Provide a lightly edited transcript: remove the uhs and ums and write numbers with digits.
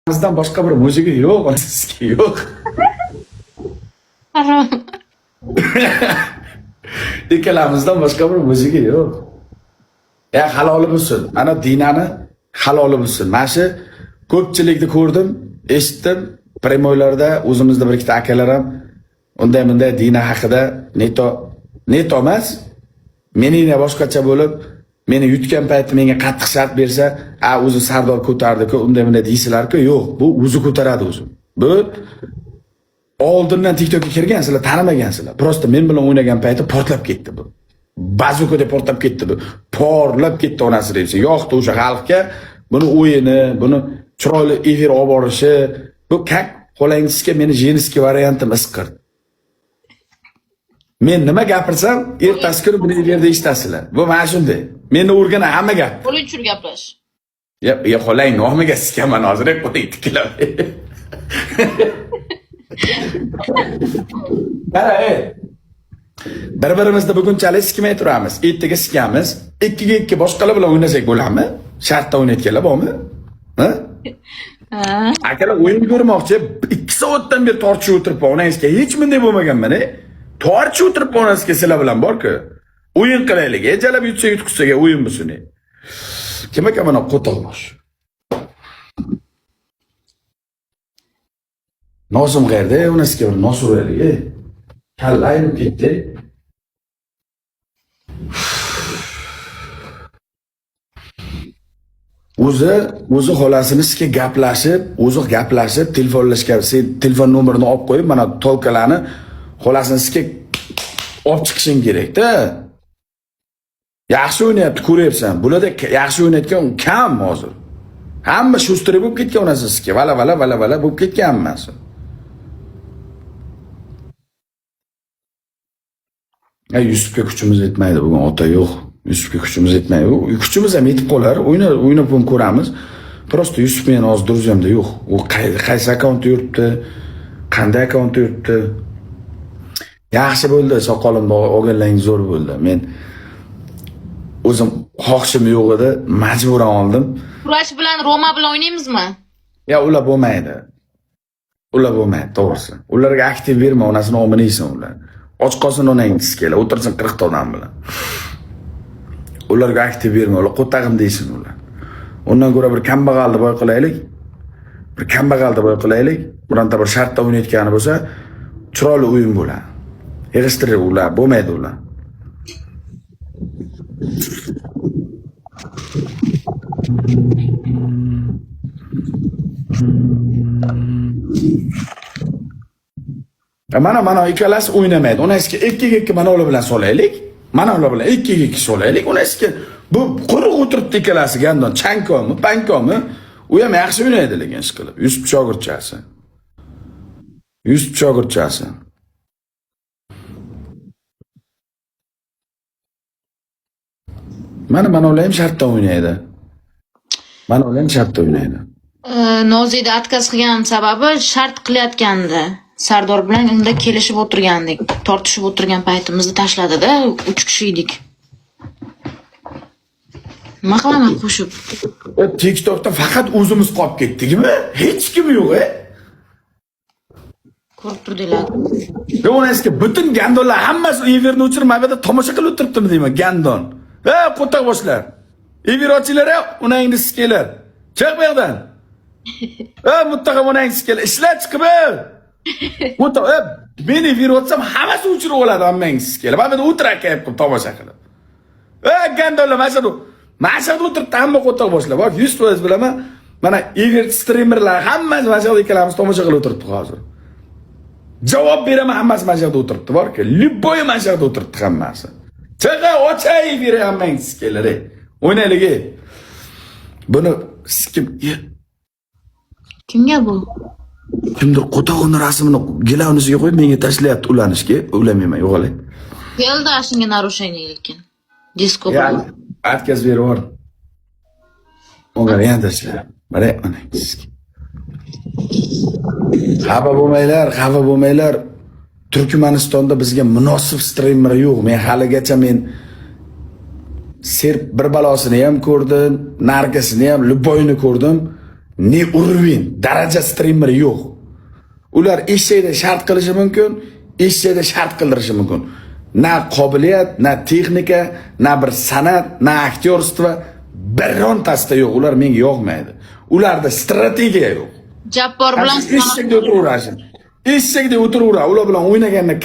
Bizdan boshqa bir mujigi yo'q, onasiga yo'q. Harom. Ikkalamizdan boshqa bir mujigi yo'q. Ya haloli bo'lsin. Mana dinani haloli bo'lsin. Mana shu ko'pchilikni ko'rdim, eshitdim. Primoylarda o'zimizda bir ikkita akalar ham unday bunday dina haqida neto neto emas, meningda boshqacha bo'lib, meni yutgan payti menga qattiq shart bersa, a o'zi Sardor ko'tardi-ku, unday bunday deysizlar-ku, yo'q, bu o'zi ko'taradi o'zi. Bu oldindan TikTokka kirgansizlar, tanimagansizlar. Просто men bilan o'ynagan payti portlab ketdi bu. Bazuka deb portlab ketdi bu. Portlab ketdi onasi debsa, yoqdi o'sha xalqqa buni o'yini, buni chiroyli efir olib borishi, bu как qo'langizga meni женский variantim isqirdi. Men nima gapirsam, ertasi kuni buni efirda eshitasizlar. Bu mana shunday. Meni o'rgana hamma gap. Qo'ling tushir gaplash. Ya, ya xolang nomiga sikaman hozir, qo'ling tikilab. Qara, ey. Bir-birimizni bugunchalik sikmay turamiz. Ertaga sikamiz. 2ga 2 boshqalar bilan o'ynasak bo'ladimi? Shartda o'ynayotganlar bormi? Ha? Ha. Akalar o'yin ko'rmoqchi. 2 soatdan beri tortishib o'tiribman. Onangizga hech bunday bo'lmaganman, ey. Tortishib o'tiribman onangizga sizlar bilan bor-ku. O'yin qilaylik, ey, jalab yutsa yutqizsaga o'yin bo'lsin. Ey. Kim ekan mana qo'toqbosh? Nosim qayerda? Ey, onasiga bir nos uraylik, ey. Kalla aynib ketdi. O'zi xolasini sizga gaplashib, o'zi gaplashib, telefonlashgan, sen telefon nomerini olib qo'yib, mana tolkalarni xolasini sizga olib chiqishing kerak-da. Yaxshi o'ynayapti, ko'ryapsan. Bularda yaxshi o'ynayotgan kam hozir. Hamma shustri bo'lib ketgan onasi sizga. Vala vala vala vala bo'lib ketgan hammasi. Ya Yusufga kuchimiz yetmaydi bugun, ota yo'q. Yusufga kuchimiz yetmaydi. Kuchimiz ham yetib qolar. O'ynab o'ynab ham ko'ramiz. Просто Yusuf meni hozir друзьямda yo'q. U qaysi akkauntda yuribdi? Qanday akkauntda yuribdi? Yaxshi bo'ldi, soqolimni olganlaring zo'r bo'ldi. Men o'zim xohishim yo'q edi, majburan oldim. Kurash bilan Roma bilan o'ynaymizmi? Ya ular bo'lmaydi. Ular bo'lmaydi, to'g'risi. Ularga aktiv berma, onasini omini yesin ular. Och qolsin onang kelar, o'tirsin 40 ta odam bilan. Ularga aktiv berma, ular qo'tag'im deysin ular. Undan ko'ra bir kambag'alni boy qilaylik. Bir kambag'alni boy qilaylik. Bironta bir shartda o'ynayotgani bo'lsa, chiroyli o'yin bo'ladi. Yig'ishtirib ular, bo'lmaydi ular. Mana mana ikkalasi o'ynamaydi. Onasiga 2ga 2 mana ular bilan solaylik. Mana ular bilan 2ga 2 solaylik. Onasiga bu quruq o'tiribdi ikkalasi gandon, chankomi, pankomi? U ham yaxshi o'ynaydi lekin ish qilib. Yusuf shogirdchasi. Yusuf shogirdchasi. Mana mana ular ham shartda o'ynaydi. Mana ular ham shartda o'ynaydi. Noziyda отказ qilganim sababi shart qilayotgandi. Sardor bilan unda kelishib o'tirgandik. Tortishib o'tirgan paytimizda tashladida, 3 kishi edik. Nima qilaman qo'shib? TikTokda faqat o'zimiz qolib ketdikmi? Hech kim yo'q, e? Ko'rib turdinglar. Onasiga butun gandonlar hammasi efirni o'chirib, mana bu yerda tomosha qilib o'tiribdimi deyman, gandon. Ey, qo'toqboshlar. Efir ochinglar, onangni sikanglar. Chiq bu yoqdan. Ey, muttaham onangni sikanglar. Ishlar chiqib, ey. Qo'toq, ey, men efir ochsam hammasi o'chirib oladi, hammangni sikanglar. Mana bu yerda o'tir akayib qilib tomosha qilib. Ey, gandonlar, mana shu mana shu yerda o'tiribdi hamma qo'toqboshlar. Bor, 100% bilaman. Mana efir streamerlar hammasi mana shu yerda ikkalamiz tomosha qilib o'tiribdi hozir. Javob beraman, hammasi mana shu yerda o'tiribdi, borki. Любой mana shu yerda o'tiribdi hammasi. Chiqa, ochay efir hammang sikanglar, ey. O'ynaylik, ey. Buni sikim Kimga bu? Kimdir qo'tog'ini rasmini gilavnisiga qo'yib menga tashlayapti ulanishga. Ulamayman, yo'qolay. Keldi shunga нарушение lekin. Disko Ya, bilan. отказ berib yubor. O'ng'ar yana tashlayapti. Mana onang sik. Xafa bo'lmanglar, xafa bo'lmanglar. Turkmanistonda bizga munosib streamer yo'q. Men haligacha men serp bir balosini ham ko'rdim, narkasini ham, любойni ko'rdim. Не уровень, daraja streamer yo'q. Ular eshakda shart qilishi mumkin, eshakda shart qildirishi mumkin. Na qobiliyat, na texnika, na bir san'at, na актёрство, birontasida yo'q. Ular menga yoqmaydi. Ularda strategiya yo'q. Jabbor bilan Eshakda o'tiraverasiz. Eshakda o'tiraveradi. Ular bilan o'ynaganda